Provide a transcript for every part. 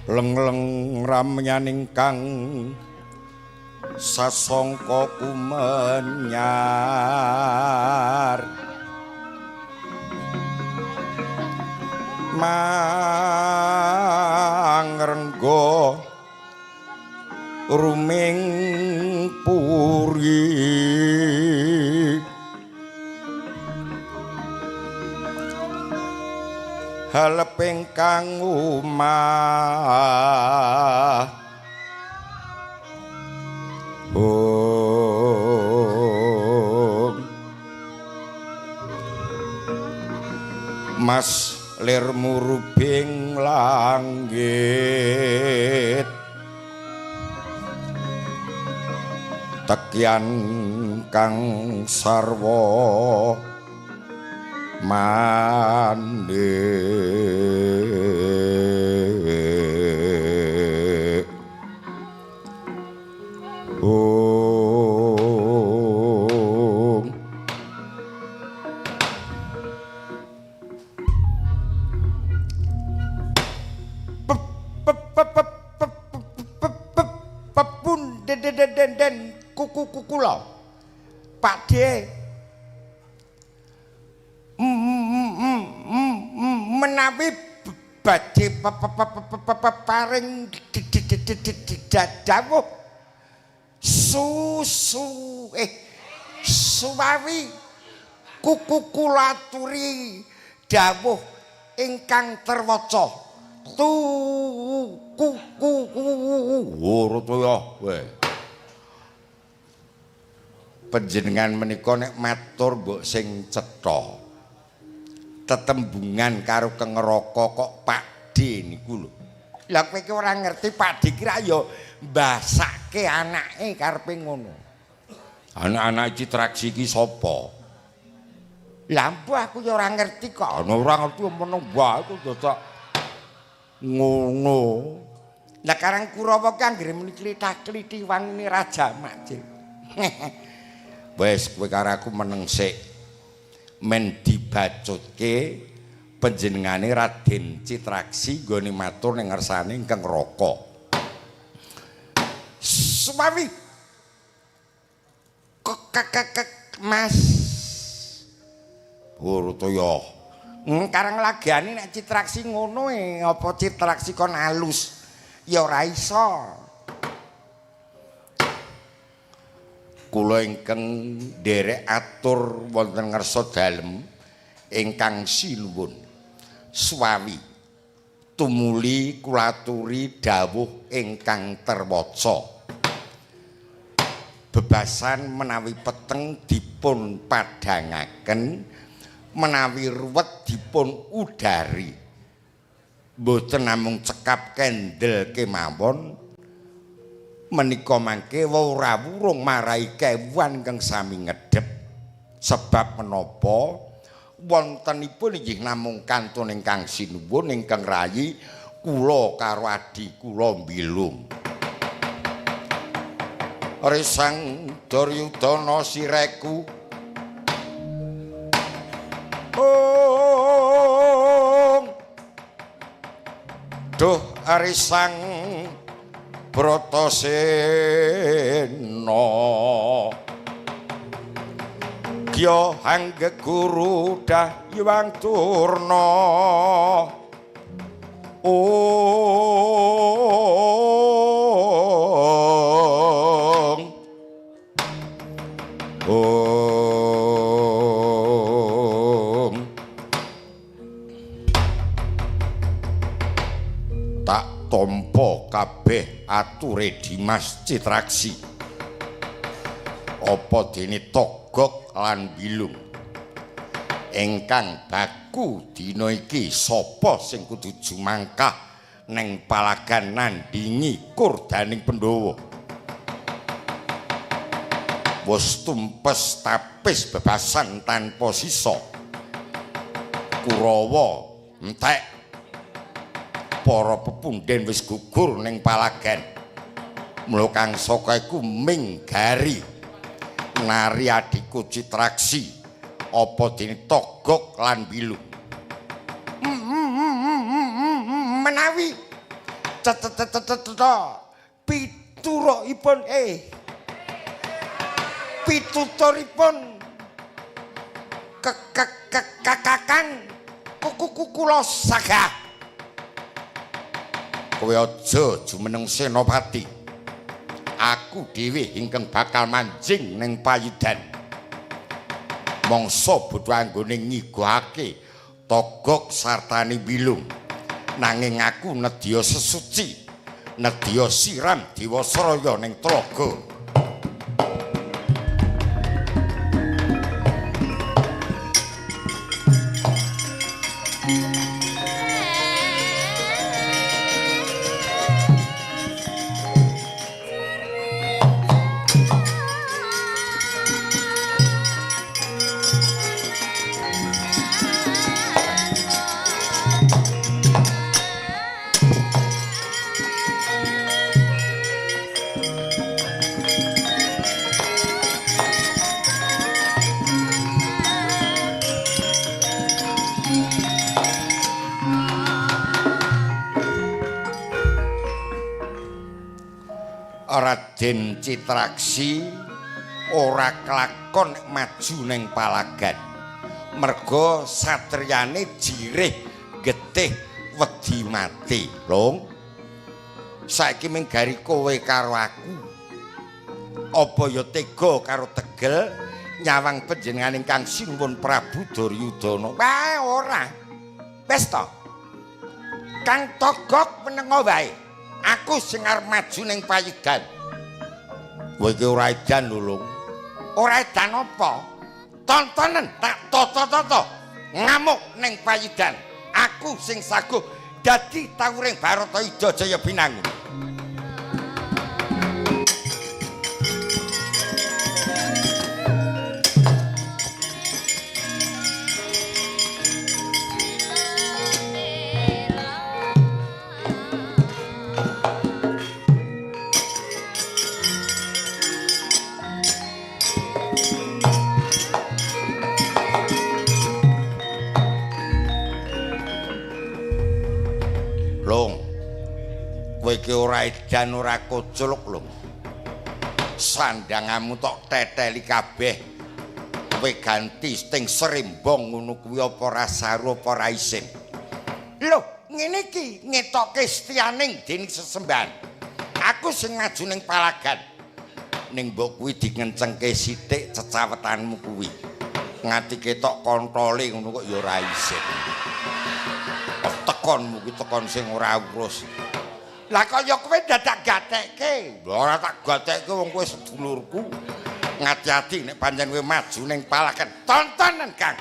Leng-leng ramyaning kang sasongko kumenyar mangrenggo ruming puri haleping kang omah Mas lir murubing langgit tekyan kang sarwa mandek. Om pepun den den den den kuku kuku lo Pak D menawi badhe paring dawuh susu suwawi kuku kula aturi dawuh ingkang terwaca tu ku ku ku ya panjenengan menika nek matur mbok sing cetha tetembungan karo kengeraka kok Pak D niku lho. Lah kowe iki ora ngerti Pak D kira ya mbasake anake karepe ngono. Anak-anak Citraksi iki sapa? Lah mbuh aku ya ora ngerti kok. Ana ora ngerti meneng wae kok dadak ngono. Lah karang Kurawa ki anggere muni klithah-klithih wangune Raja Mak. Wis kowe karo aku meneng sik. Men dibacutke panjenengane Raden Citraksi nggone matur ning ngersane ingkang Raka. Suwawi kek Mas Burutoyo. Karang lagane nek Citraksi ngono e, apa Citraksi kon alus? Ya ora iso. Kula ingkang nderek atur wonten ngarsa dalem ingkang sinuwun. Suwawi tumuli kula aturi dawuh ingkang terwaca. Bebasan menawi peteng dipun padhangaken, menawi ruwet dipun udari. Mboten namung cekap kendel kemawon menika mangke ora wurung marai kewuan ingkang sami ngedhep. Sebab menapa wontenipun inggih namung kantun ingkang sinuwun ingkang rayi kula karo adi kula mbilung. Risang Duryudana sireku ong duh arisang Bratasena kya hanggeguru dahyang Durna ong ong tak tampa kabeh ature Dimas Citraksi. Apa dene Togog lan Bilung ingkang baku dina iki sapa sing kudu jumangkah neng palagan nandingi kurdaning Pandhawa. Wis tumpes tapis bebasan tanpa sisa. Kurawa entek para pepundhen wis gugur ning palagan. Mula kang saka iku minggari nari adhiku Citraksi apa dene Togog lan Bilung. Menawi Cetetetetet piturukipun pituturipun kekekekakang kuku kula sagah. Kowe aja jumeneng senopati. Aku dhewe ingkang bakal manjing ning payudan. Mangsa bodho anggone ngigohake Togog sartane Bilung. Nanging aku nedya sesuci, nedya siram Dewasraya ning tlaga. Raden Citraksi ora kelakon maju ning palagan. Merga satriyane jirih getih wedi mati. Long, saiki mung gari kowe karo aku. Apa ya tega karo tegel nyawang panjenengane Kang Sinuwun Prabu Duryudana? Wah, ora. Wis to. Kang Togog menengo wae. Aku sing arep maju ning payudan. Kowe iki ora edan lho, Lung. Ora edan apa? Tontonen tak tata-tata ngamuk ning payudan. Aku sing saguh dadi tawuring Baratayuda Jaya Binangun. Long, kowe iki ora edan ora kocluk, Long. Sandangamu tok teteli kabeh. Kowe ganti sting serimbong ngono kuwi apa ora saru apa ora isin. Lho, ngene iki ngetokke setianing dening sesembahan. Aku sing maju ning palagan. Ning mbok kuwi dingencengke sithik cecawetanmu kuwi. Nganti ketok kontole ngono kok ya ora isin. Tekonmu ki tekon sing ora urus. Lah kaya kowe dadak gatekke. Ora tak gatekke wong kowe sedulurku. Ngati-ati nek pancen kowe maju ning palagan. Tontonen, Kang.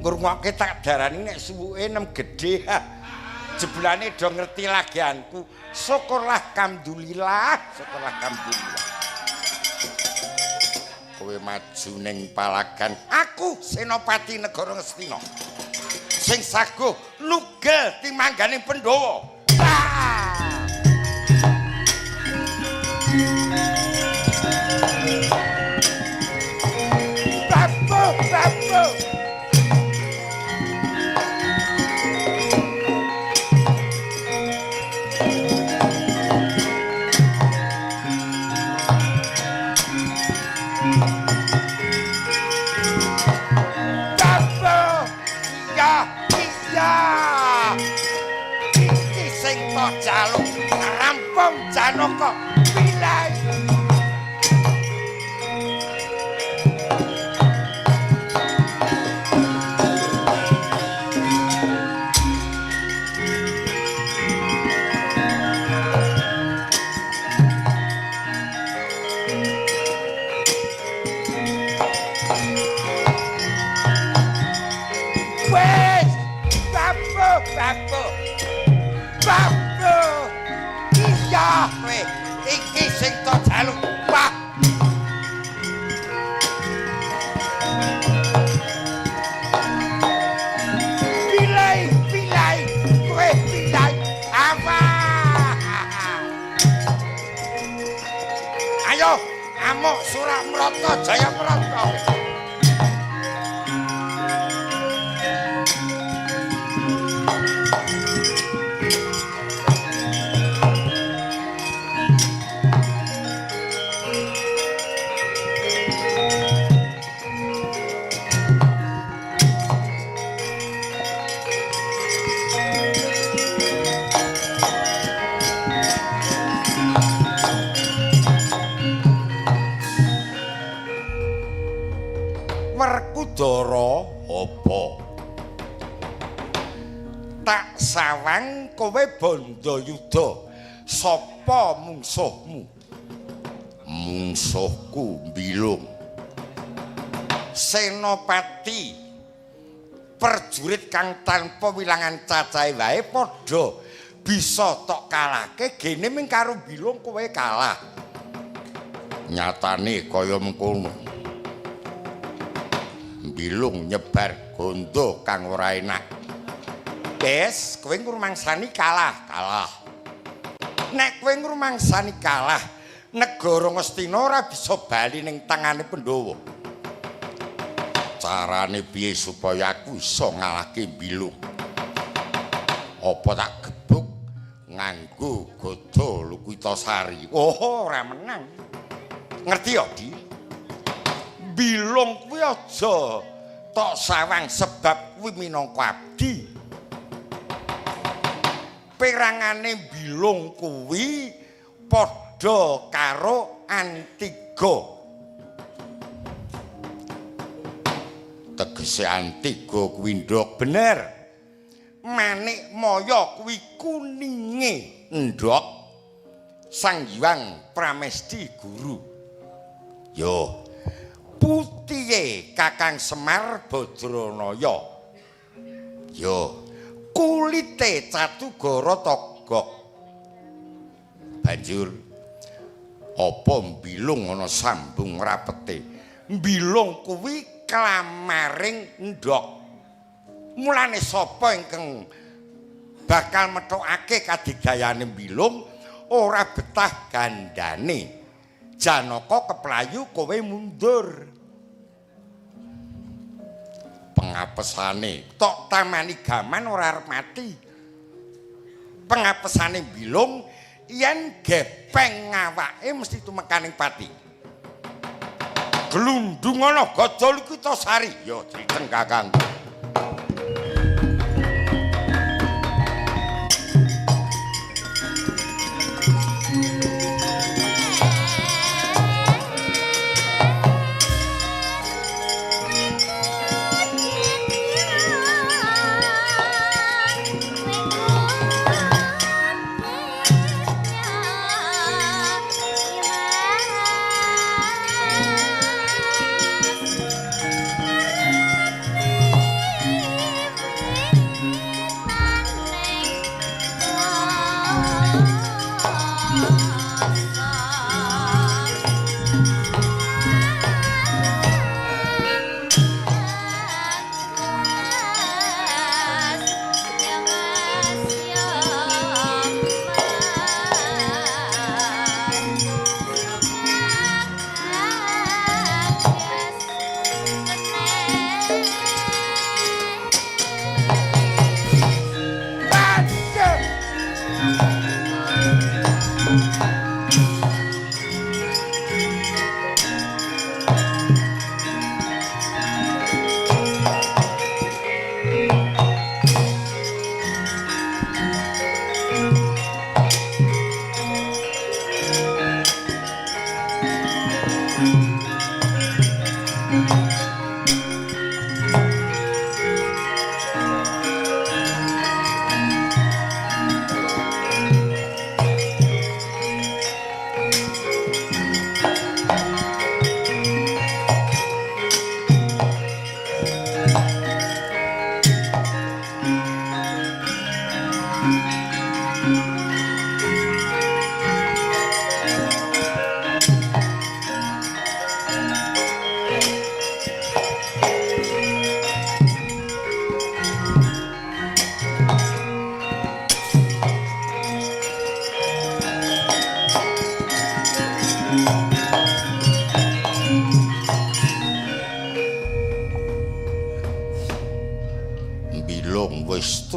Ngrungokke tak darani nek suwuke nem gedhe. Jebulane do ngerti lagianku. Syukurlah alhamdulillah, syukurlah alhamdulillah. Kowe maju ning palagan. Aku Senopati Negara Ngastina. Sing saguh nugel timanggane Pandhawa. Babu, babu. Jaluk rampung Janaka pilai. Amuk Suramrata Jayamrata. Werkudara apa? Tak sawang kowe Bandayuda. Sapa mungsuhmu? Mungsuhku Mbilung. Senopati perjurit kang tanpa wilangan cacahe wae padha bisa tok kalahke gene ming karo Mbilung kowe kalah. Nyatane kaya mengkono. Mbilung nyebar gondo kang ora enak. Wes, kowe ngrumangsani kalah, kalah. Nek kowe ngrumangsani kalah, negara Ngastina ora bisa bali ning tangane Pandhawa. Carane piye supaya aku iso ngalahke Mbilung? Apa tak gebuk nganggo gada Lukitasari? Oh, ora menang. Ngerti ya, Di? Mbilung kuwi aja tok sawang sebab kuwi minangka abdi. Perangane Mbilung kuwi padha karo Antiga. Tegese Antiga kuwi ndhok bener. Manik Maya kuwi kuninge ndhok Sang Hyang Pramesti Guru. Yo. Putihe Kakang Semar Badranaya. Yo, kulite Catugara Togok. Banjur apa Mbilung ana sambung rapete? Mbilung kuwi klamaring ndhok. Mulane sapa ingkang bakal methokake kadigayane Mbilung ora betah gandane. Janaka keplayu kowe mundur. Pengapesane tok tamani gaman ora arep mati. Pengapesane Mbilung yen gepeng ngawake mesti tumekaning pati. Glundung ana Gada Lukitasari. Ya criteng Kakang. Mas.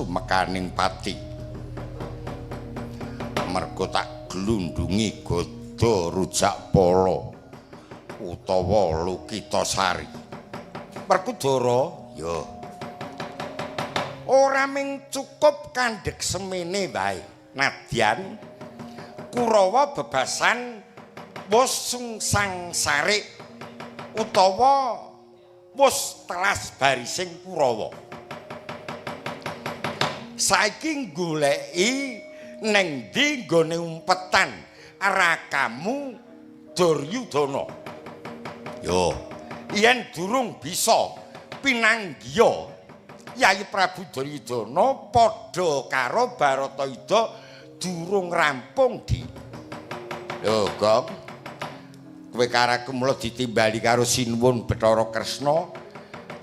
Mekaning Pati. Mergo tak glundungi gada rujak pala utawa Lukitasari. Werkudara, ya. Ora ming cukup kandhek semene wae. Nadyan Kurawa bebasan wis sungsang sarik utawa wis telas barising Kurawa. Saiki goleki neng ndi nggone umpetan rakamu Duryudana. Yo, yen durung bisa pinanggiya Yayi Prabu Duryudana padha karo Baratayuda durung rampung di. Lho, Gong. Kowe karo mula ditimbali karo Sinuwun Bathara Kresna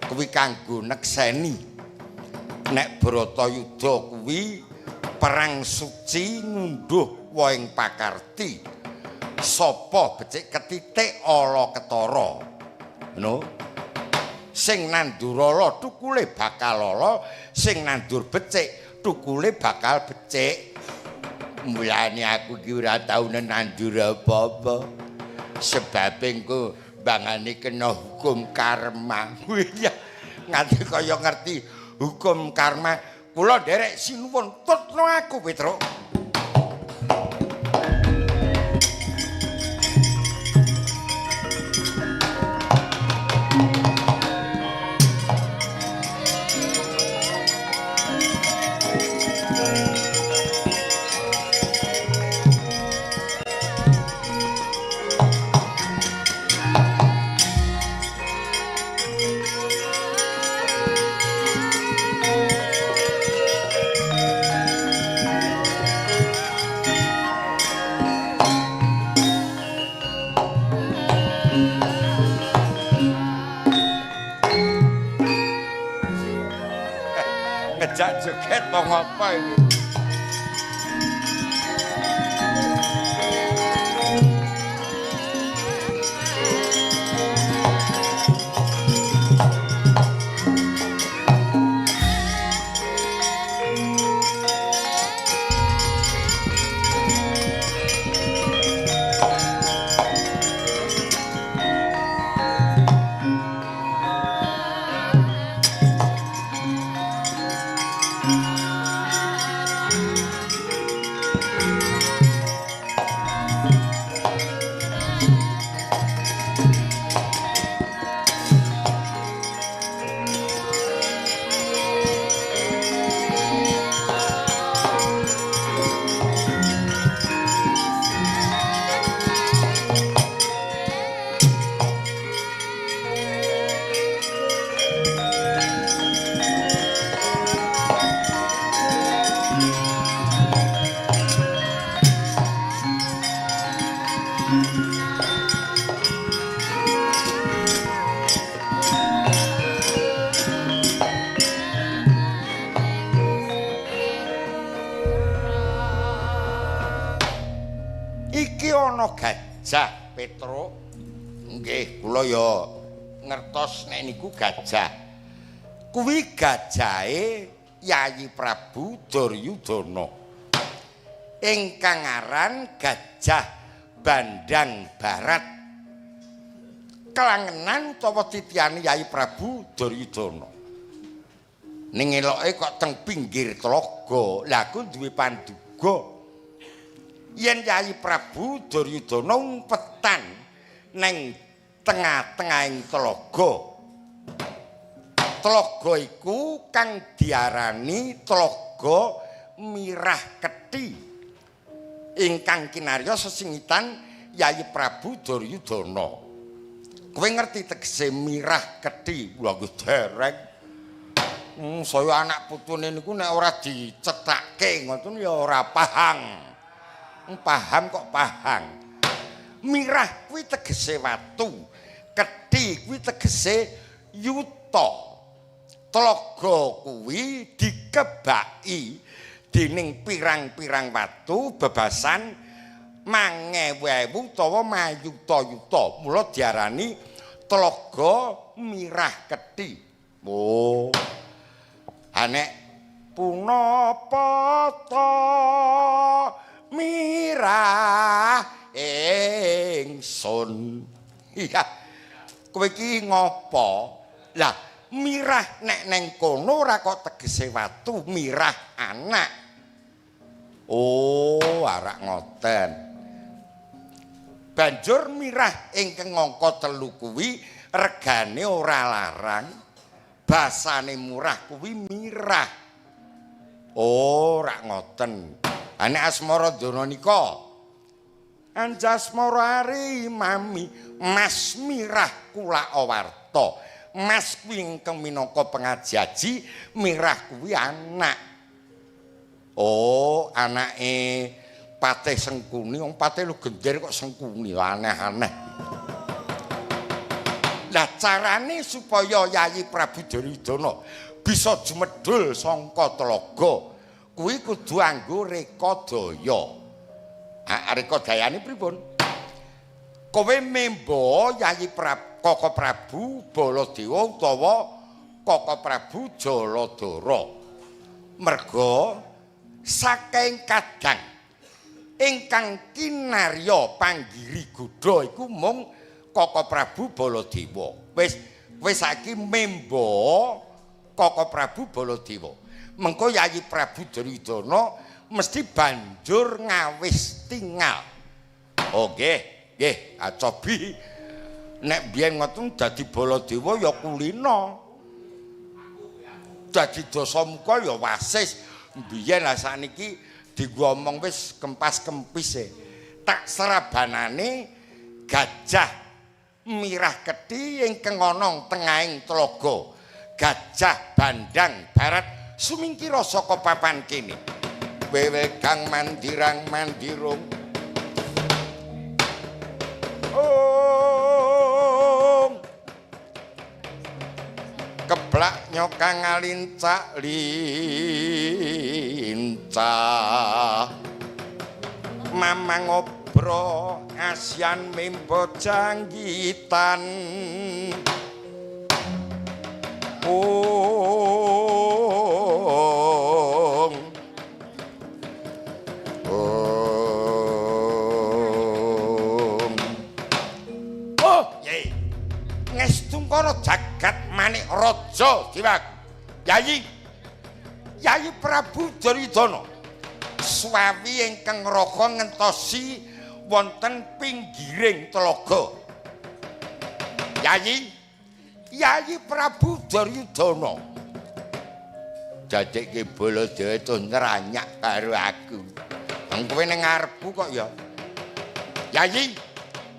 kuwi kanggo nekseni nek Baratayuda kuwi perang suci ngunduh wohing pakarti. Sapa becik ketitik ala ketara. Ngono. Sing nandur ala tukule bakal ala, sing nandur becik tukule bakal becik. Mulane aku iki ora tau nandur apa-apa. Sebabe engko bangane kena hukum karma. Iya, nganti kaya ngerti hukum karma. Kula nderek sinuwun tutno aku, Petruk. Ngejak joget mau ngapa ini? Iki ana gajah, Petruk. Nggih, kula ya ngertos nek niku gajah. Kuwi gajahe Yayi Prabu Duryudana. Ingkang aran Gajah Bandang Barat. Kelangenan utawa titihane Yayi Prabu Duryudana. Ning eloke kok teng pinggir tlaga. Lah aku duwe panduga. Yen Yayi Prabu Duryudana umpetan neng tengah-tengahing tlaga. Tlaga iku kang diarani Tlaga Mirah Kethi ingkang kinarya sesingitan Yayi Prabu Duryudana. Kowe ngerti tegese Mirah Kethi? Lha nggih dereng. Saya anak putune niku nek ora dicethake ngoten ya ora paham. Paham kok pahang. Mirah kuwi tegese watu, kethi kuwi tegese yuta. Tlaga kuwi dikebaki dening pirang-pirang watu bebasan mangewu-ewu utawa mayuta-yuta. Mula diarani Tlaga Mirah Kethi. Oh. Ha nek Punapa ta mirah ingsun. Iya. Kowe iki ngopo? Lah mirah nek neng kono ora kok tegese watu, mirah anak. Oh, arak ngoten. Banjur mirah ingkang angka 3 kuwi regane ora larang, basane murah kuwi mirah. Oh, rak ngoten. Ha nek asmara dana nika anjasmara ari mami mas mirah kula awarta. Mas kuwi ingkang minangka pengaji-aji, mirah kuwi anak. Oh, anake Patih Sengkuni, wong Patih lu gender kok Sengkuni, aneh-aneh. Lah carane supaya Yayi Prabu Duryudana bisa jumedhul sangka telaga, kuwi kudu anggo rekadaya. Ha rekadayane pripun? Kowe memba Yayi Prabu Kaka Prabu Baladewa utawa Kaka Prabu Jaladara. Merga saking kadang ingkang kinarya panggiri godha iku mung Kaka Prabu Baladewa. Wis wis saiki memba Kaka Prabu Baladewa. Mengko Yayi Prabu Duryudana mesti banjur ngawis tingal. Oh nggih, nggih, acobi. Nek biyen ngoten dadi Baladewa ya kulina. Dadi Dasamuka ya wasis. Biyen lah sakniki dienggo omong wis kempas-kempis e. Tak serabanane gajah mirah kethi ingkang ana tengahing tlaga. Gajah Bandang Barat sumingkira saka papan kene. Wewe kang mandirang mandirung. Om. Keblak nyokang lincak lincah. Mamang obro asian membo janggitan. Om. Om. Oh, yai. Ngestungkara jagat manik raja diwaku. Yayi. Yayi Prabu Duryudana. Swawi ingkang raga ngentosi wonten pinggiring telaga. Yayi. Yayi Prabu Duryudana. Dadekke Baladewa itu nranyak karo aku. Wong kowe ning ngarepku kok ya. Yayi,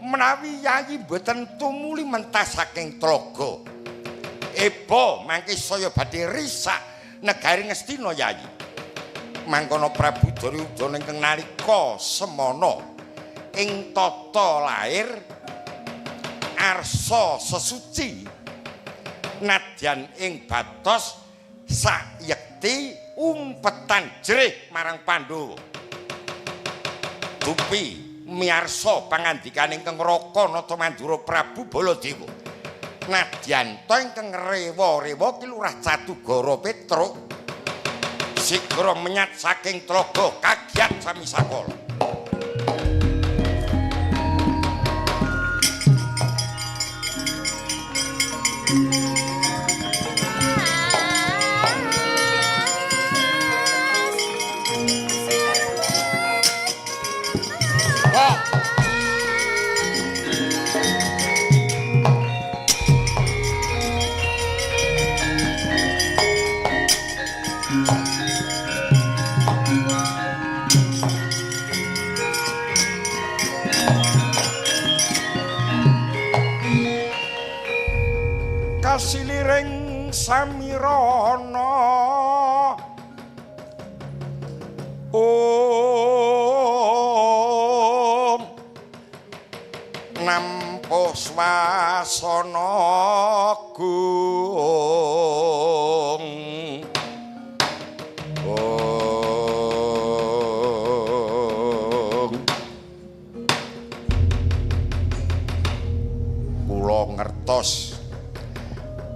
menawi Yayi mboten tumuli mentas saking tlaga. Eba mangke saya badhe risak negari Ngastina Yayi. Mangkono Prabu Duryudana ingkang nalika semana ing tata lair arsa sesuci nadyan ing batos sayekti umpetan jerih marang Pandhawa. Dupi miyarsa pangandikane ingkang Raka Nata Mandura Prabu Baladewa. Nadyan ta ingkang rewa-rewa Ki Lurah Catugara Petruk sigra menyat saking tlaga kagiat sami sakala. Kasiliring samirana om nampa swasana gung om kula ngertos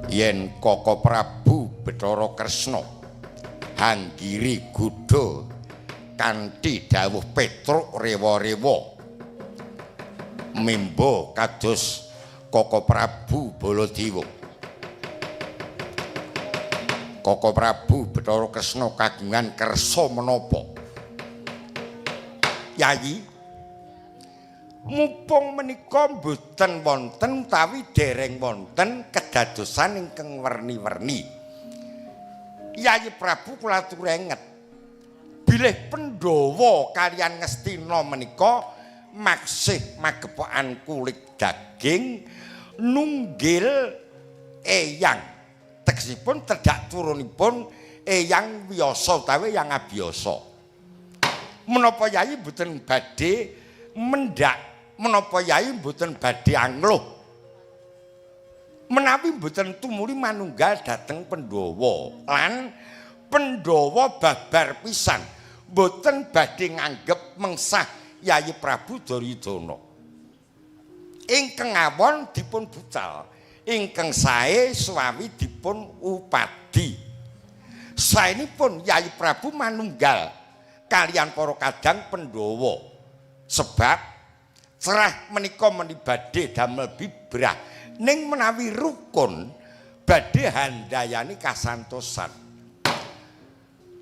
yen Kaka Prabu Bathara Kresna Hanggiri Gudha kanthi dawuh Petruk rewa-rewa membo kados Koko Prabu Baladewa. Koko Prabu Bathara Kresna kagungan kersa menapa? Yayi, mupung menika mboten wonten utawi dereng wonten kedadosan ingkang werni-werni. Yayi Prabu kula aturenget bilih Pandhawa kaliyan Ngastina menika maksih magepokan kulit daging nunggil eyang, tegesipun tedhak turunipun eyang wiyasa utawi eyang abiyasa. Menapa Yayi mboten badhe mendhak, menapa Yayi mboten badhe angluh menawi mboten tumuli manunggal dhateng Pandhawa lan Pandhawa babar pisan mboten badhe nganggep mengsah Yayi Prabu Duryudana. Ingkang awon dipun bucal, ingkang sae suwawi dipun upadi. Saenipun Yayi Prabu manunggal kaliyan para kadang Pandhawa. Sebab cerah menika meni badhe damel bibrah, ning menawi rukun badhe handayani kasantosan.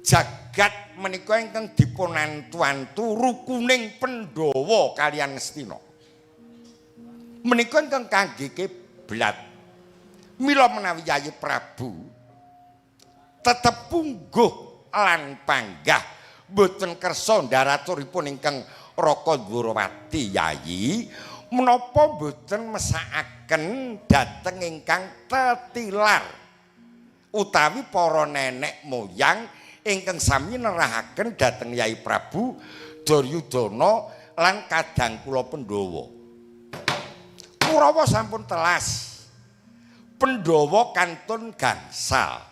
Jagat menika ingkang dipun antu-antu rukuning Pandhawa kaliyan Ngastina. Menika ingkang kangge kiblat. Mila menawi Yayi Prabu tetep pungguh lan panggah mboten kersa ndaraturipun ingkang Raka Dwarawati, Yayi menapa mboten mesakaken dhateng ingkang tetilar utawi para nenek moyang ingkang sami nerahaken dhateng Yayi Prabu Duryudana lan kadang kula Pandhawa. Kurawa sampun telas, Pandhawa kantun gangsal.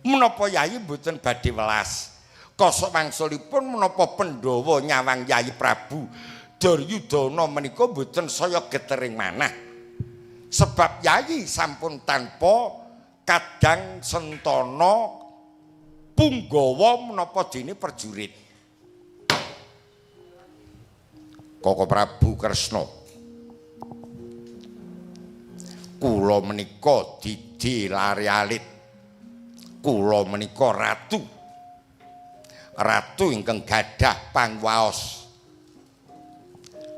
Menapa Yayi mboten badhe welas? Kosok wangsulipun menapa Pandhawa nyawang Yayi Prabu Duryudana menika mboten saya getering manah. Sebab Yayi sampun tanpa kadang sentana punggawa menapa dene prajurit. Koko Prabu Kresna, kula menika didi lare alit, kula menika ratu, ratu ingkang gadah pangwaos,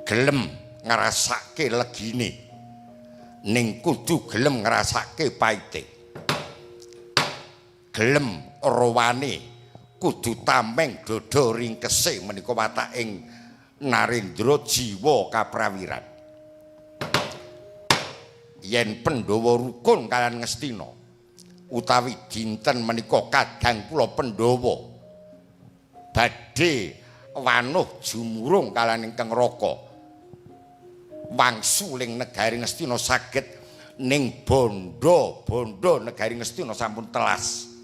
gelem ngrasake legine, ning kudu gelem ngrasake paite, gelem rawane kudu tameng dada ringkese menika wataking Narendra jiwa kaprawiran. Yen Pandhawa rukun kaliyan Ngastina utawi dinten menika kadang kula Pandhawa badhe wanuh jumurung kaliyan ingkang raka wangsuling negari Ngastina saged ning bondo-bondo negari Ngastina sampun telas.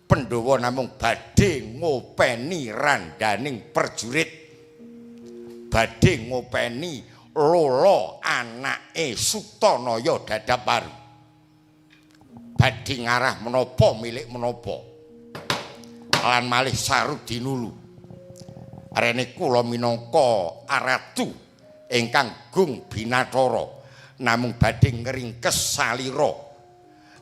Pandhawa namung badhe ngopeni randaning prajurit, badhe ngopeni lolo anake Sutanaya Dadaparu, badhe ngarah menapa milik menapa lan malih Sarudinulu. Rene kula minangka ratu ingkang gung binathara namung badhe ngringkes salira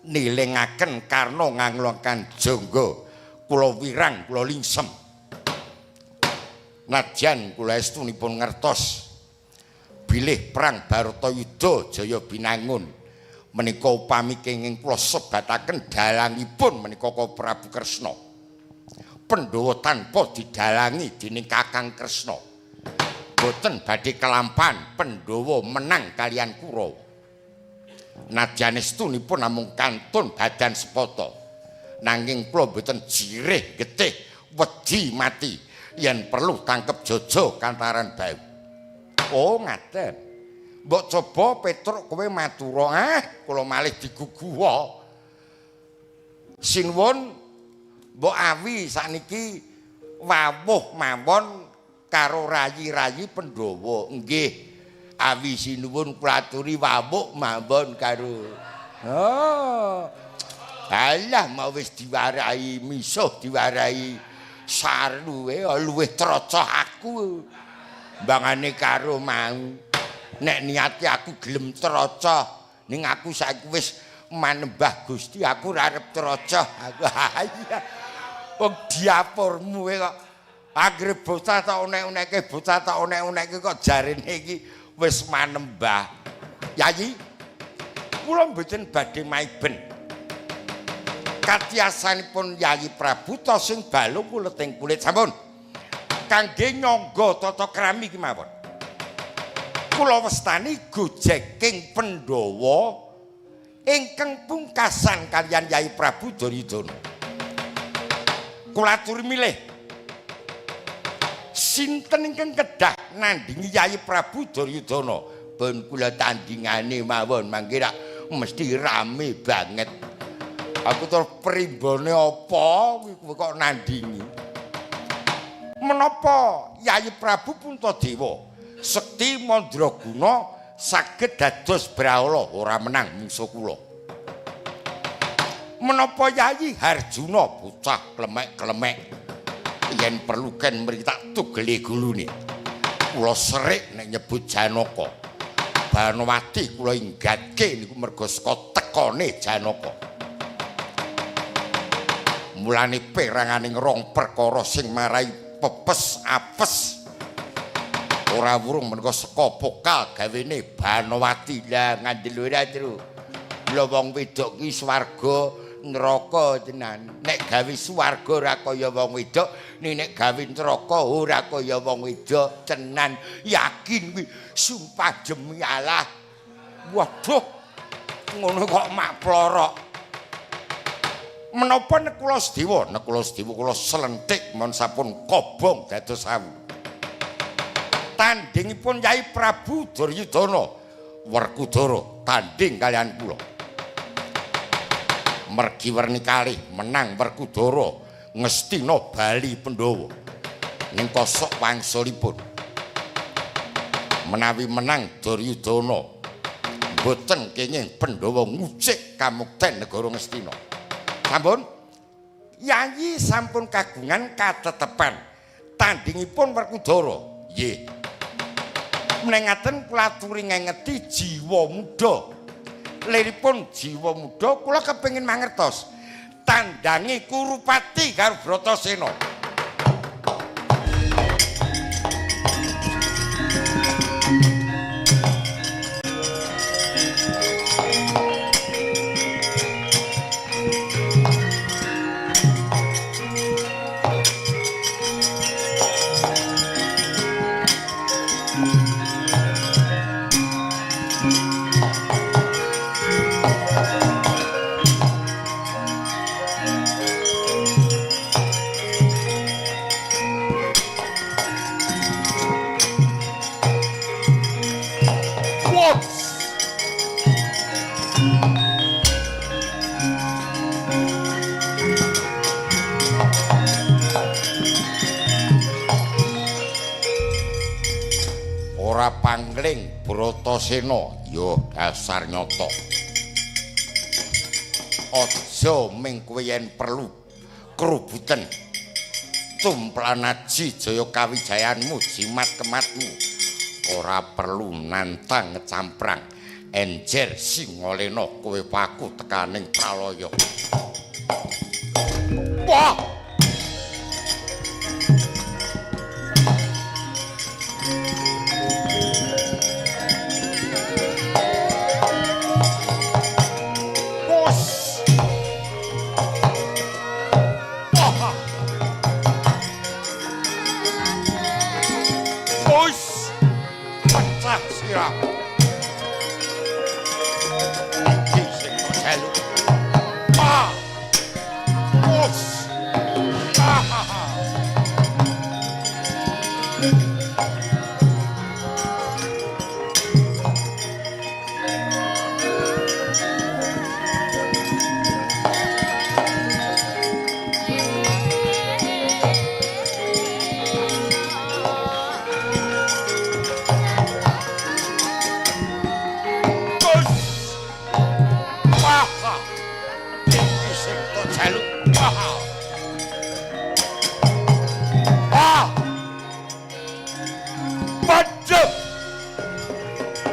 nilingaken karna nganglokan jangga kula wirang kula lingsem. Nadyan kula estunipun ngertos bilih perang Baratayuda Jaya Binangun menika upami kenging kula sebataken dalangipun menika Prabu Kresna. Pandhawa tanpa didalangi dening Kakang Kresna boten badhe kelampan Pandhawa menang kaliyan Kurawa. Nadyan estunipun namung kantun badan sepata, nanging kula boten jirih getih wedi mati yen perlu tangkep jojo kantaran bau. Oh ngaten. Mbok coba Petruk kowe matura, ah kula malih diguguwa. Sinuwun mbok awi sakniki wawuh mawon karo rayi-rayi Pandhawa. Nggih. Awi sinuwun kula aturi wawuh mawon karo. Oh. Alah mau wis diwarahi misuh, diwarahi saru luwih trocoh aku. Mbangane karo mau. Nek niate aku gelem trocoh, ning aku saiki wis manembah Gusti, aku ora arep trocoh. Aku iya. Wong diapurmu kok anggere bocah tak unek-uneke, bocah tak unek-uneke kok jarene iki wis manembah. Yayi, kula mboten badhe maiben. Katiyasanipun Yayi Prabu ta sing balung kuleting kulit sampun. Kangge nyangga tata krami kemawon. Kula wastani gojeking Pandhawa ingkang pungkasan kaliyan Yayi Prabu Duryudana. Kula aturi milih sinten ingkang kedah nandingi Yayi Prabu Duryudana. Ben kula tandingane mawon mangke rak mesti rame banget. Aku terus primbone apa kowe kok nandingi? Menapa Yayi Prabu Puntadewa sekti mandraguna saged dados brahala ora menang mungsuh kula. Menapa Yayi Harjuna bocah klemek-klemek yen perlu ken mriki tak tugele gulune. Kula serik nek nyebut Janaka. Banowati kula inggatke niku merga saka tekane Janaka. Mulane peranganing rong perkara sing marai pepes apes ora wurung menika saka pokal gawene Banowati. Lah ngandel ora, Tru. Lha wong wedok ki swarga neraka tenan. Nek gawe swarga ora kaya wong wedok, nek gawe neraka ora kaya wong wedok tenan. Yakin kuwi, sumpah demi Allah. Waduh, ngono kok mak plorok. Menapa Nekula Sedewa? Nekula Sedewa kula selentik mon sampun kobong dados awu. Tandingipun Yai Prabu Duryudana Werkudara tanding kaliyan kula. Mergi werni kalih menang Werkudara ngestina bali Pandhawa ning kosok wangsulipun. Menawi menang Duryudana mboten kenging Pandhawa ngucik kamukten negara Ngastina. Sampun Yayi sampun kagungan katetepan tandingipun Werkudara. Nggih. Menengaten kula aturi ngengeti jiwa muda. Liripun jiwa muda kula kepengin mangertos tandange Kurupati karo Bratasena. Ora pangling Bratasena ya dasar nyata. Aja ming kowe yen perlu krubuten tumplan aji jaya kawijayanmu jimat kematmu. Ora perlu nantang ngecamprang enjer singolena kowe paku tekaning pralaya. Wah!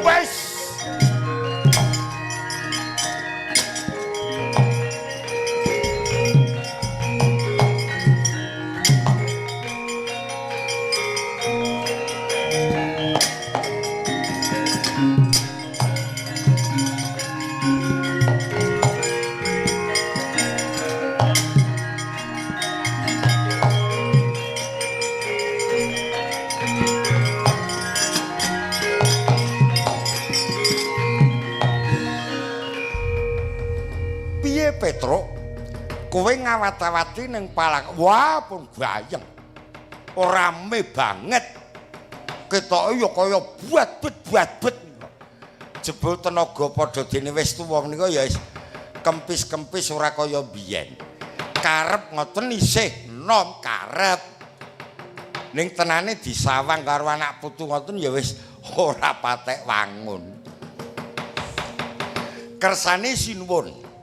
Wes. Piye Petruk? Kowe ngawat-awati ning palak. Wah, pun gayeng. Rame banget. Ketoke ya kaya buat-bet-buat-bet. Jebul tenaga padha dene wis tuwa menika ya wis kempis-kempis ora kaya biyen. Karep ngoten isih nom karep. Ning tenane disawang karo anak putu ngoten ya wis ora patek wangun. Kersane sinuwun.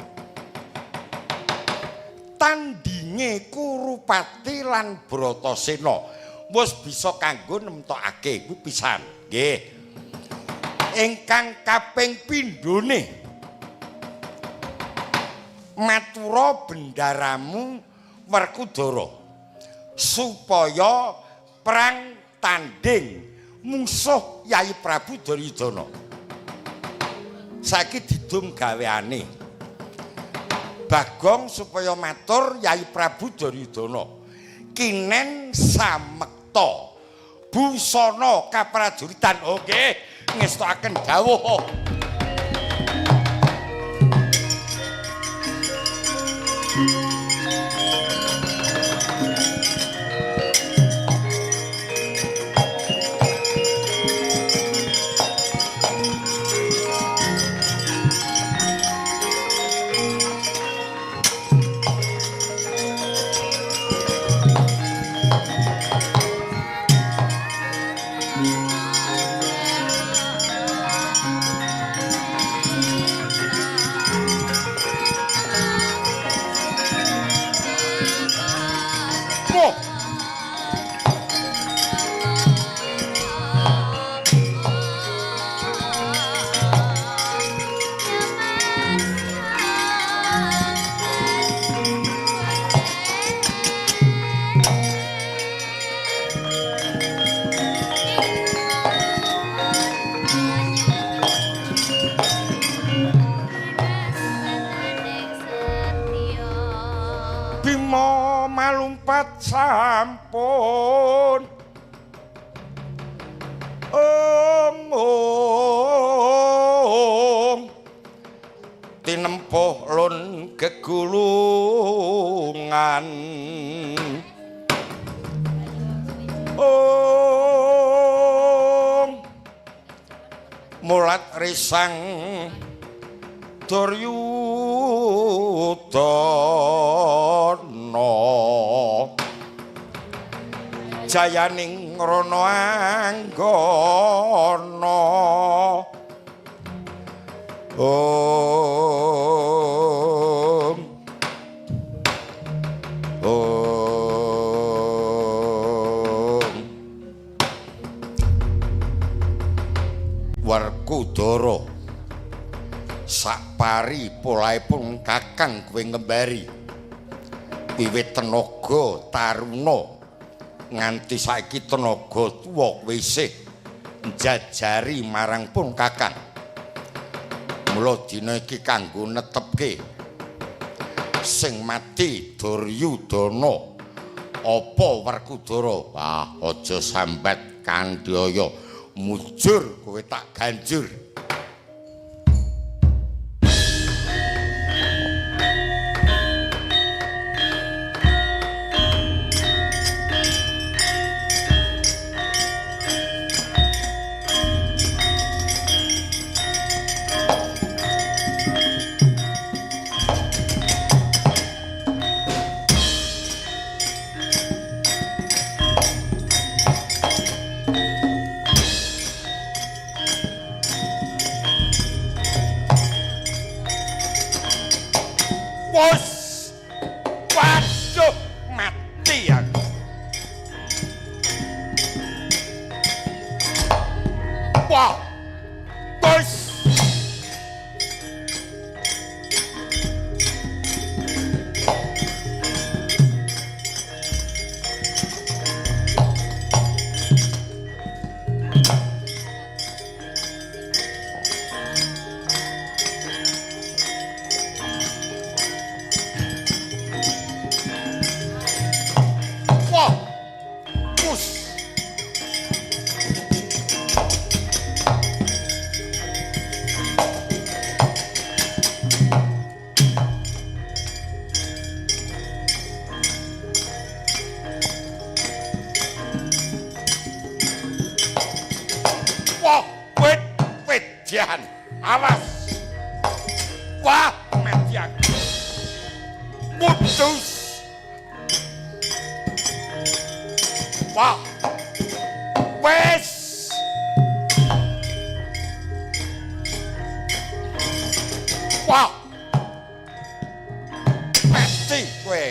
Tandinge Kurupati lan Bratasena wis bisa kanggo nemtokake kuwi pisan. Nggih. Ingkang kaping pindhone matura bendaramu Werkudara supaya perang tanding mungsuh Yai Prabu Duryudana. Saiki didum gaweane. Bagong supaya matur Yai Prabu Duryudana kinen samekta busana kaprajuritan. Oke, ngestokaken dawuh. Bima malumpat sampun omong tinempuh lun gegulungan ong mulat risang Duryudana jayaning rana anggana om om Werkudara sakpari polaipun kakang kowe ngembari wiwit tenaga taruna nganti saiki tenaga tuwa kowe isih njajari marang pun kakang. Mula dina iki kanggo netepke sing mati Duryudana apa Werkudara. Ah, aja sambat kandhaya, mujur kowe tak ganjur. Wos. Waduh, mati aku. Wah. Wes. Wah. Wus. Wah, wit wit jan. Awas. Wah, mati aku. Putus. Wah. Wes. Wah. Mati kowe.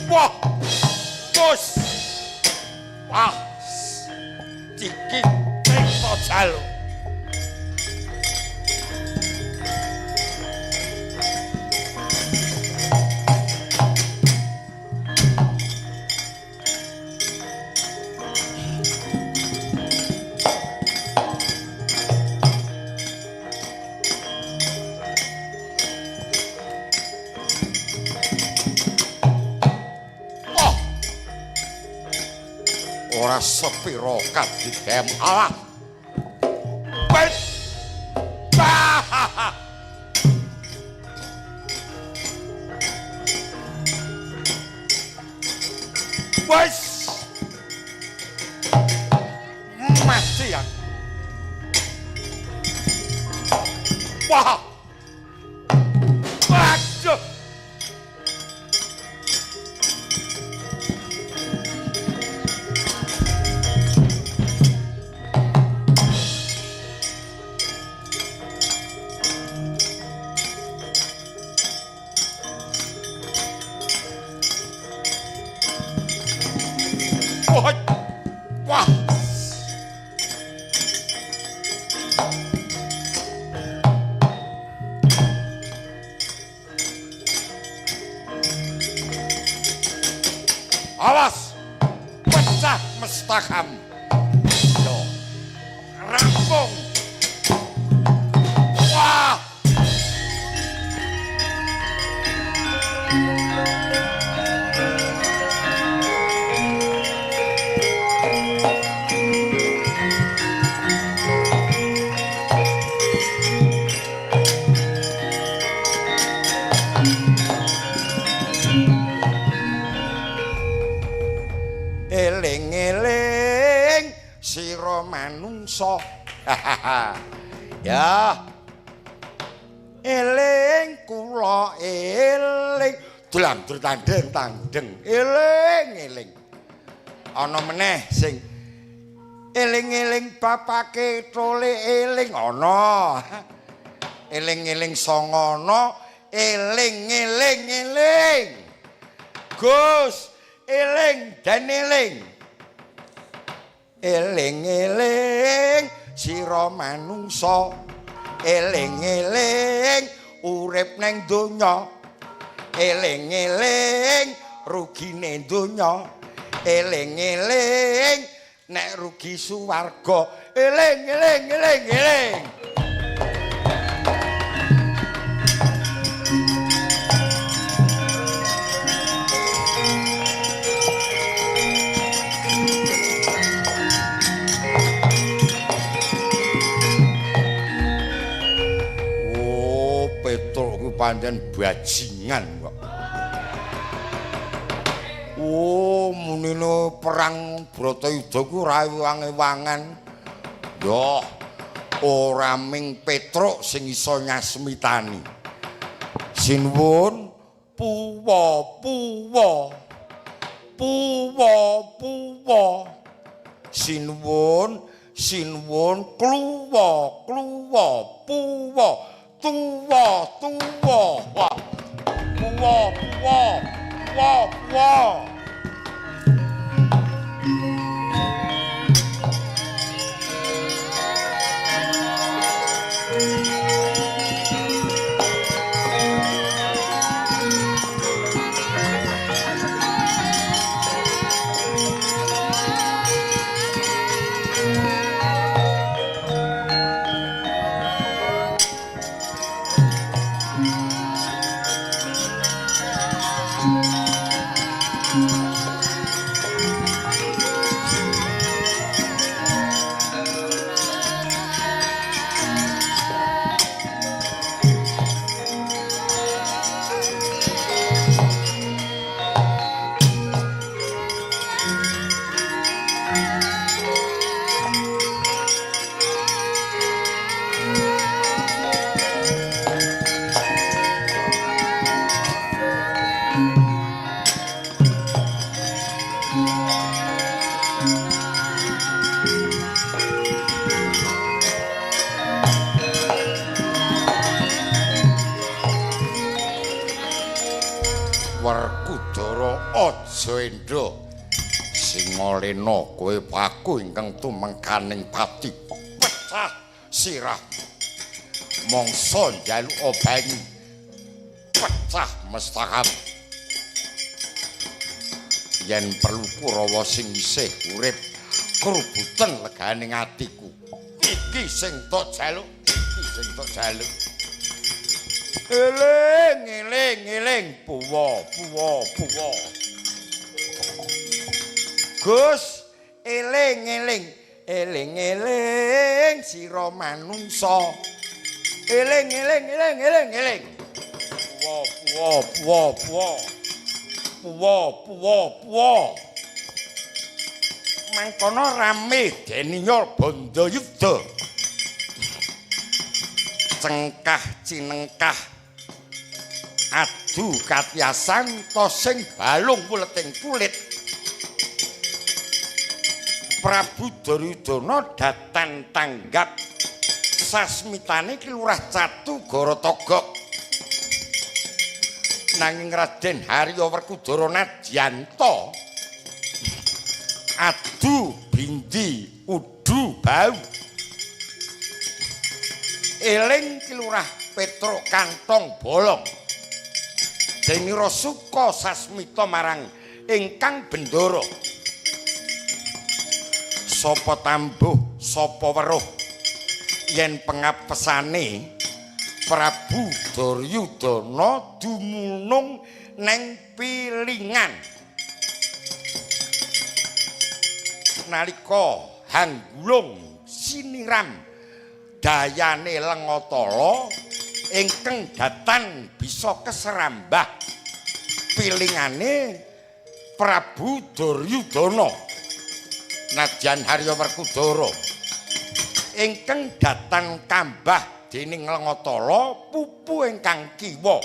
Wah. Bos. Wah. Iki triksa jaluk. Oh. Ora sepiro kadidem alah. Wes. Ah. Wes. Mati aku. Wah. Waduh. Wah. Wah. Awas, pecah mestakam. Yo, rampung. Wah. Eling-eling sira manungsa. Ya. Eling kula eling dlang tandeng tandeng eling eling. Ana meneh sing eling-eling bapake tole eling ana. Eling-eling sangana eling-eling eling. Gus eling dan eling. Eling-eling sira manungsa. Eling-eling urip nang donya. Eling-eling rugine donya. Eling-eling nek rugi suwarga. Eling eling eling eling. Oh, Petruk kuwi pancen bajingan kok. Oh, munine perang Bratayuda kuwi ora ewang-ewangan. Yoh, ora ming Petruk sing iso nyasmitani. Sinuwun puwa puwa. Puwa puwa. Sinuwun sinuwun kluwa kluwa puwa tuwa tuwa. Wah. Puwa puwa puwa puwa. Werkudara aja endha Singalena kowe paku ingkang tumengkaning pati pecah sirah mangsa njaluk banyu pecah mestaham yen perlu Kurawa sing isih urip krubuten leganing atiku iki sing tok jaluk iki sing tok jaluk. Eling, eling, eling, puwa, puwa, puwa. Gus, eling, eling, eling, eling, sira manungsa. Eling, eling, eling, eling, eling. Puwa, puwa, puwa, puwa. Puwa, puwa, puwa. Mangkono rame deniya Bandayuda. Cengkah cinengkah adu katiasan tosing balung wuleting kulit. Prabu Duryudana datan tanggap sasmitane ki Lurah Catu Garatagok. Nanging Raden Harya Werkudara Nadyanta adu bindi udu bau. Eling ki Lurah Petruk kantong bolong. Denira suka sasmita marang ingkang bendara. Sapa tambuh, sapa weruh yen pengapesane Prabu Duryudana dumunung neng pilingan. Nalika hanggulung siniram dayane Lengatala ingkang datan bisa keserambah pilingane Prabu Duryudana nadyan Harya Werkudara ingkang datan kambah dening Lengatala pupu ingkang kiwa.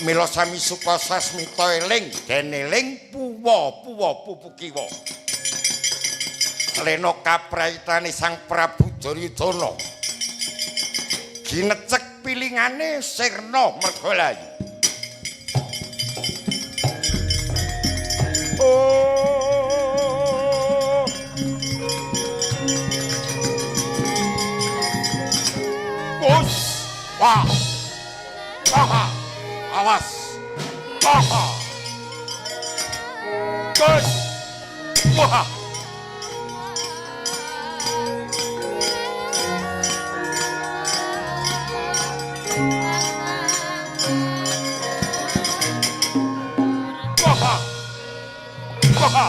Mila sami suka sasmita eling den eling puwa puwa pupu kiwa. Lena kapraitane Sang Prabu Duryudana ginecek pilingane sirna mergolayu. Oh, Gus, wah, wah, awas, wah, Gus, wah. Wah!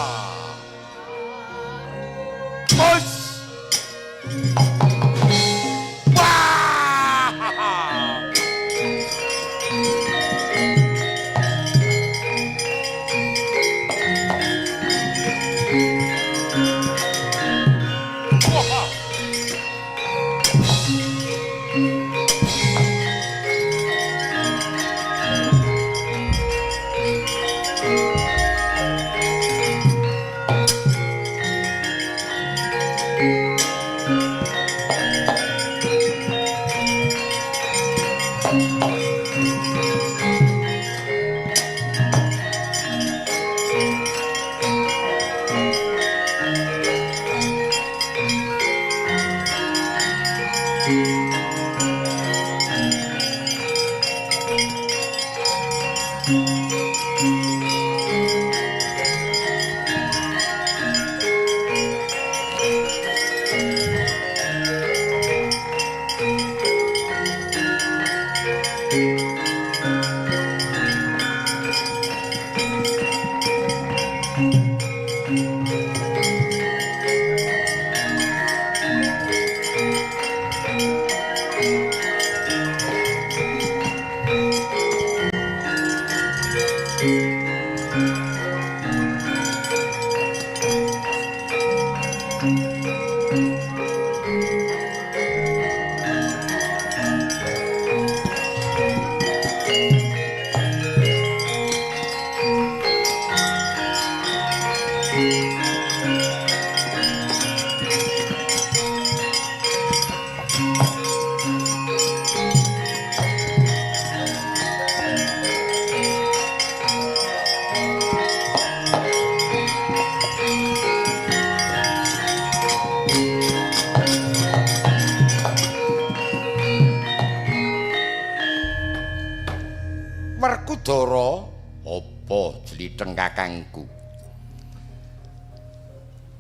Werkudara, apa jlitheng kakangku?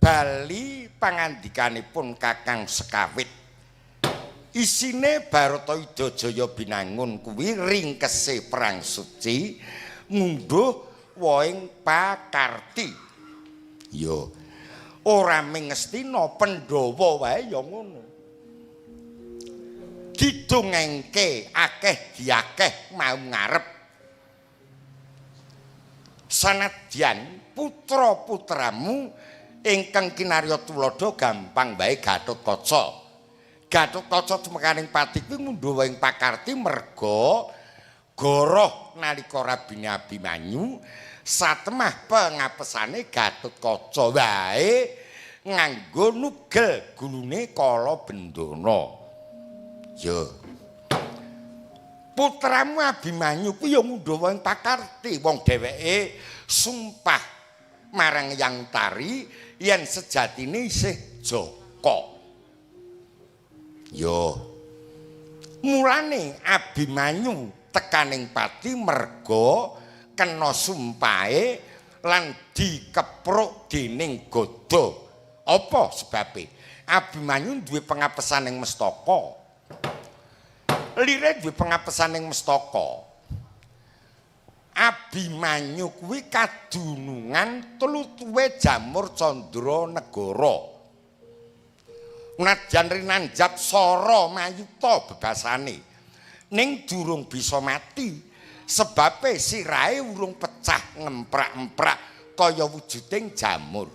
Bali pangandikanipun Kakang Sekawit. Isine Baratayuda Jaya Binangun kuwi ringkese perang suci ngundhuh woing pakarti. Ya, ora ming Ngastina, Pandhawa wae ya ngono. Didongengke akeh diakeh mau ngarep. Sanadyan putra-putramu ingkang kinarya tuladha gampang wae Gatotkaca. Gatotkaca tumekaning pati kuwi ngundhuh ing pakarti merga goroh nalika rabine Abimanyu satemah pengapesane Gatotkaca wae nganggo nugel gulune Kala Bendana. Ya. Putramu Abimanyu kuwi ya ngundhuh ing pakarti, wong dheweke sumpah marang Yang Tari yen sejatine isih Jaka. Ya. Mulane Abimanyu tekaning pati merga kena sumpahe lan dikepruk dening Gada. Apa sebabe? Abimanyu duwe pengapesan ing Mestaka. Lire duwe pengapesan ing Mestaka. Abimanyu kuwi kadunungan tlutuwe Jamur Candra Negara. Najan rinanjap sara mayuta bebasane, ning durung bisa mati sebabe sirahe urung pecah ngemprak-emprak kaya wujuding jamur.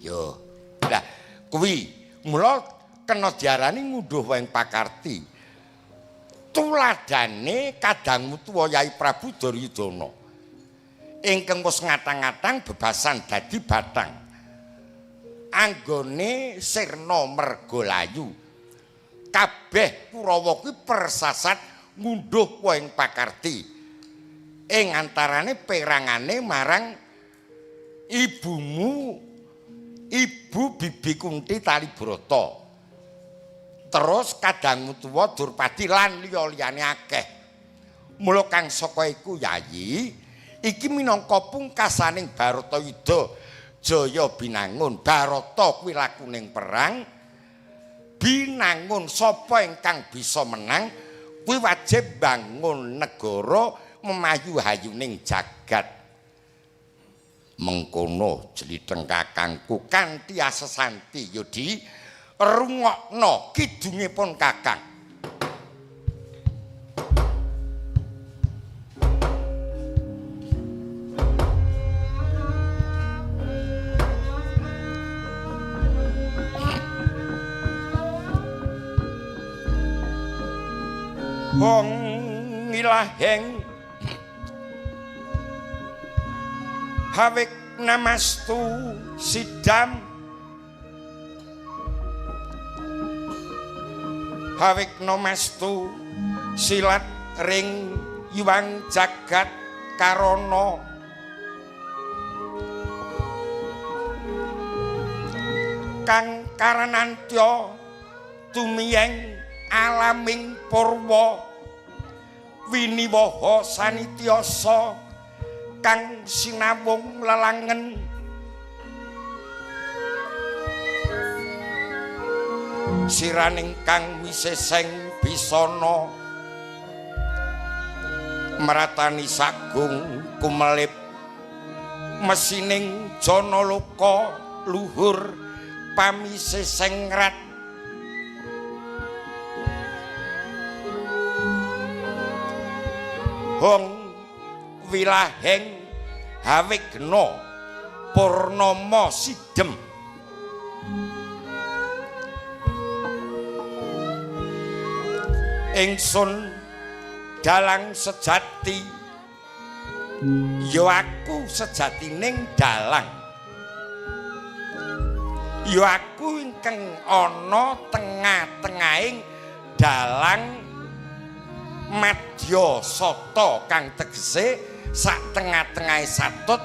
Yo, lah kuwi mula kena diarani ngundhuh ing pakarti. Tuladane kadangmu tuwa Yai Prabu Duryudana ingkang wis ngatang-ngatang bebasan dadi batang anggone sirna merga layu. Kabeh Kurawa kuwi persasat ngunduh ing pakarti ing antarane perangane marang ibumu Ibu Bibi Kunti Talibrata. Terus kadangmu tuwa Durpadi lan liya-liyane akeh. Mula kang saka iku Yayi, iki minangka pungkasaning Baratayuda Jaya Binangun. Barata kuwi lakuning perang, Binangun sapa ingkang bisa menang kuwi wajib bangun negara memayu hayuning jagat. Mengkono jlitheng kakangku kanthi asesanti yudi rungokno kidungipun kakang. Hong ilaheng hawik namastu sidam hawik namastu silat ring yuwang jagat karana kang karanantya tumiyeng alaming purwa winiwaha sanityasa kang sinawung lelangen siraning kang wiseseng bisana meratani sagung kumelip mesining janaloka luhur pamiseseng rat hong wilaheng hawigna purnama sidem. Ingsun dalang sejati, ya aku sejatining dalang, ya aku ingkang ana tengah-tengahing dalang madya sata kang tegese sak tengah-tengahe satut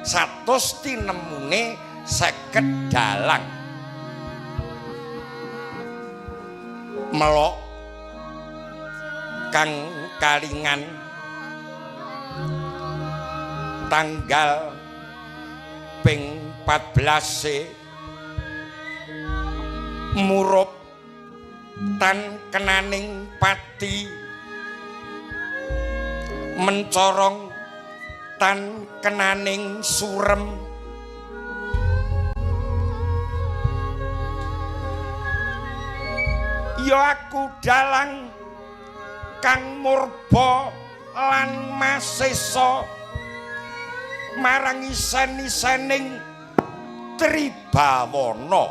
satus tinemune 50 dalang. Melok kang kalingan tanggal ping 14 murup tan kenaning pati mencorong tan kenaning surem ya aku dalang kang murba lan masesa marang isen-isening tribawana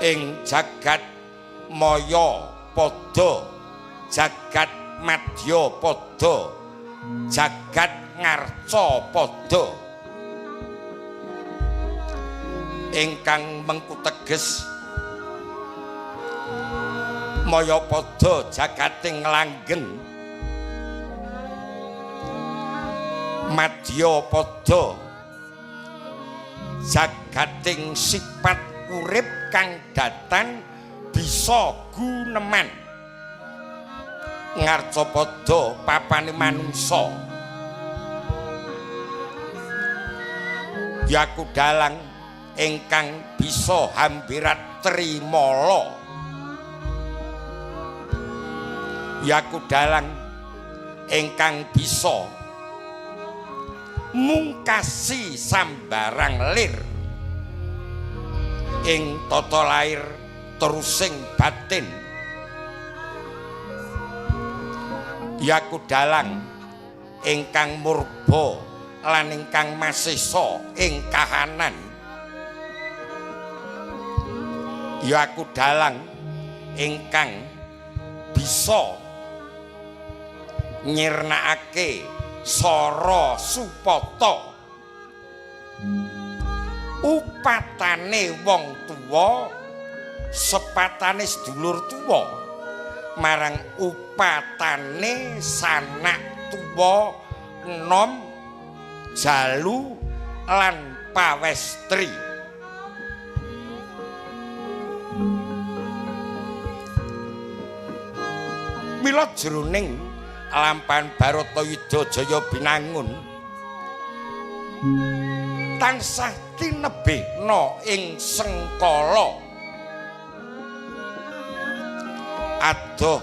ing jagat maya padha, jagat madya padha, jagat ngarca padha, ingkang mengku teges maya padha jagating langgeng, madya padha jagating sifat urip kang datan bisa guneman, ngarca padha papane manungsa. Yaku dalang ingkang bisa hambirat trimala, yaku dalang ingkang bisa mungkasi sambarang lir ing tata lair terusing batin. Yaku dalang ingkang murba lan ingkang masesa ing kahanan. Yaku dalang ingkang bisa nyirnakake sara supata upatane wong tuwa sepatane sedulur tuwa marang upatane sanak tuwa enom jalu lan pawestri. Mila jroning lampahan Baratayuda Jaya Binangun tansah tinebihna ing sengkala adoh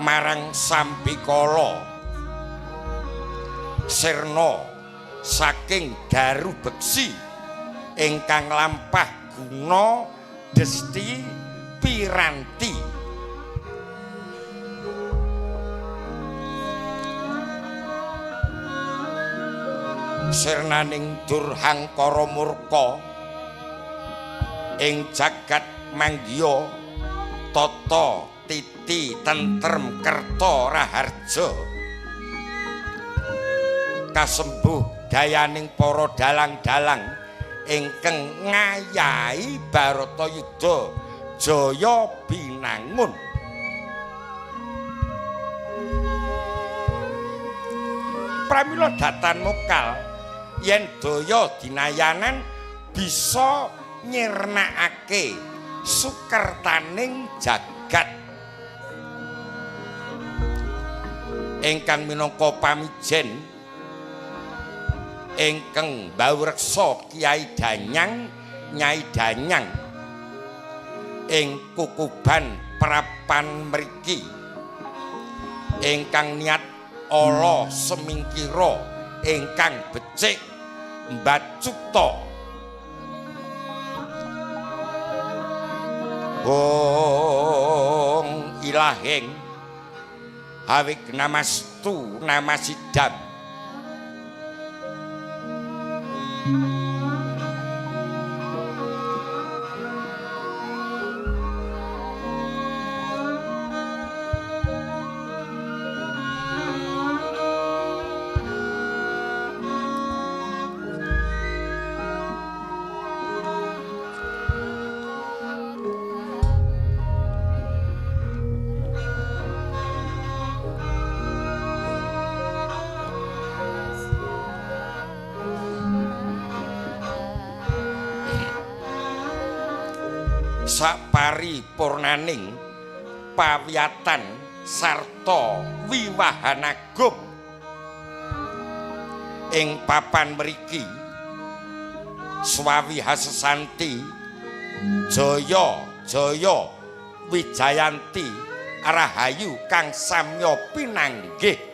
marang sambikala sirna saking daru beksi ingkang lampah guna desti piranti. Sirnaning durhangkara murka ing jagat manggiya tata titi tentrem kerta raharja kasembuh dayaning para dalang-dalang ingkang ngayahi Baratayuda Jaya Binangun. Pramila datan mokal yen daya dinayanan bisa nyirnakake sukertaning jagat ingkang minangka pamijen ingkang mbaureksa Kyai Danyang Nyai Danyang ing kukuban prapan mriki ingkang niat ala semingkira ingkang becik mbacupta Bong ilahing awik namastu namasidam Saparipurnaning pawiyatan sarta wiwahanagung ing papan mriki swawi hasesanti jaya jaya wijayanti rahayu kang samya pinanggih.